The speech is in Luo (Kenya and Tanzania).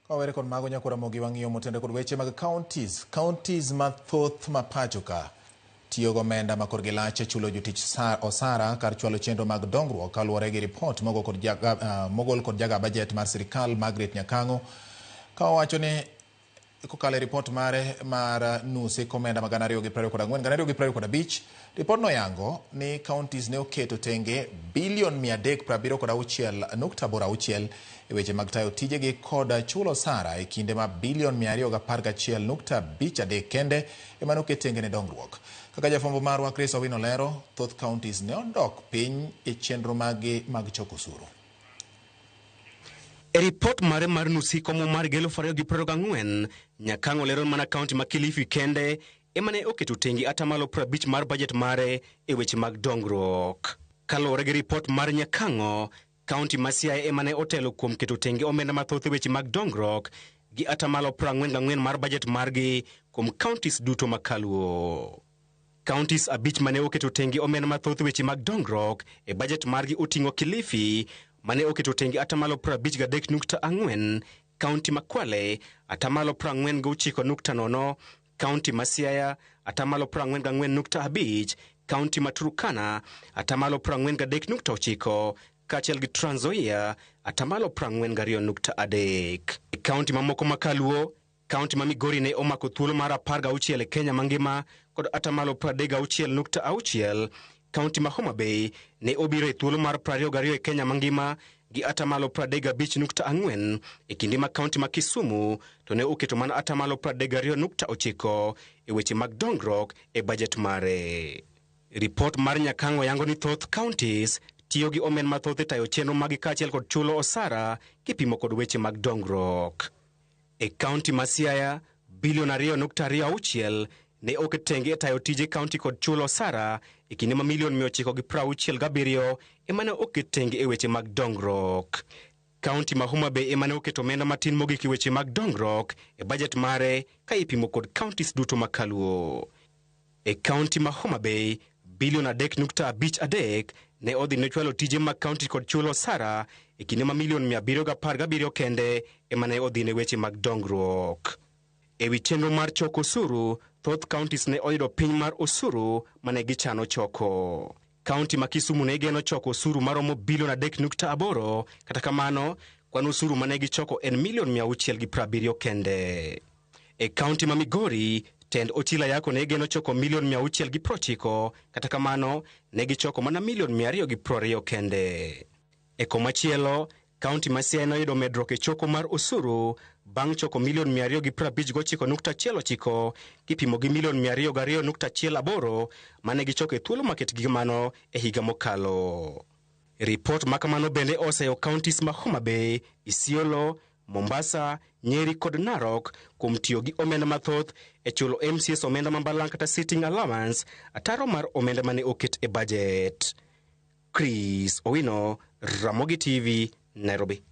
Kawere kod mago nyakwa Ramogi wang'iyo motenore kod weche mag counties. Counties mathoth ma pacho ka tiyo gomenda ma korgi lach e chulo jotich osara kar chwalo chenro mag dongruok kaluwore gi ripot mogol kod jaga bajet mar sirikal Margaret Nyakang'o ka owacho ni kokalo e ripot mare mar nus hik omenda ma 2024 2025 ripodno oyango ni counties ne oketo tenge bilion 376.86 e weche mag tayo tijegi kod chulo osara e kinde ma bilion 211.53 kende ema noket tenge ne dongruok. Kaka jafwambo marwa Chris Owino lero, thoth counties ne odok piny e chenro maggi mag choko osuru. E ripot mare mar nus hik omwom mar 2024, Nyakang'o lero ni mana kaunti ma Kilifi kende ema ne oketo tenge atamalo 50 mar bajet mare e weche mag dongruok. Kaluwore gi ripot mar Nyakang'o, kaunti ma Siaya ema ne otelo kuom keto tenge omenda mathoth e weche mag dongruok gi atamalo 44 mar bajet margi kuom counties duto ma kaluo. Counties abich mane oketo tenge omenda mathoth e weche mag dongruok e bajet margi oting'o Kilifi mane oketo tenge atamalo 53.4, kaunti ma Kwale atamalo 49.0, kaunti ma Siaya atamalo 44.5, kaunti ma Turkana atamalo 43.9 kaachiel gi Trans Nzoia atamalo 42.3. E kaunti mamoko ma kaluo, kaunti ma Migori ne omako thuolo mar 16 e Kenya mangima kod atamalo 36.6. Kaunti ma Homa Bay ne obiro e thuolo mar 22 e Kenya mangima gi atamalo 35.4 e kinde ma kaunti ma Kisumu to ne oketo mana atamalo 32.9 e weche mag dongruok e bajet mare. Ripot mar Nyakang'o yango ni thoth counties tiyo gi omenda mathoth e tayo chenro magi kaachiel kod chulo osara kipimo kod weche mag dongruok. E kaunti ma Siaya, bilion 2.26 ne oket tenge e tayo tije kaunti kod chulo osara e kinde ma milion 967 ema ne oket tenge e weche mag dongruok. Kaunti ma Homa Bay ema ne oketo omenda matin mogik e weche mag dongruok e bajet mare ka ipimo kod counties duto ma kaluo. E kaunti ma Homa Bay, bilion 3.53 ne odhi ne chwalo tije mag kaunti kod chulo osara e kinde ma milion 717 kende ema ne odhi ne weche mag dongruok. E wi chenro mar choko osuru, thoth counties ne oyudo piny mar osuru mane gichano choko. Kaunti ma Kisumu ne geno choko osuru maromo bilion 3.8, kata kamano, kwan osuru mane gichoko en milion 670 kende. E kaunti ma Migori, tend Ochila Yako ne geno choko milion 690, kata kamano, ne gichoko mana milion 220 kende. E komachielo, kaunti ma Siaya noyudo medruok e choko mar osuru bang' choko milion 259.19 kipimo gi milion 202.18 mane gichoko e thuolo maket gi mano e higa mokalo. Ripot ma kamano bende oseyo counties ma Homa Bay, Isiolo, Mombasa, Nyeri kod Narok kuom tiyo gi omenda mathoth e chulo MCAs omenda ma mbalang' kata sitting allowance ataro mar omenda mane oket e bajet. Chris Owino, Ramogi TV, Nairobi.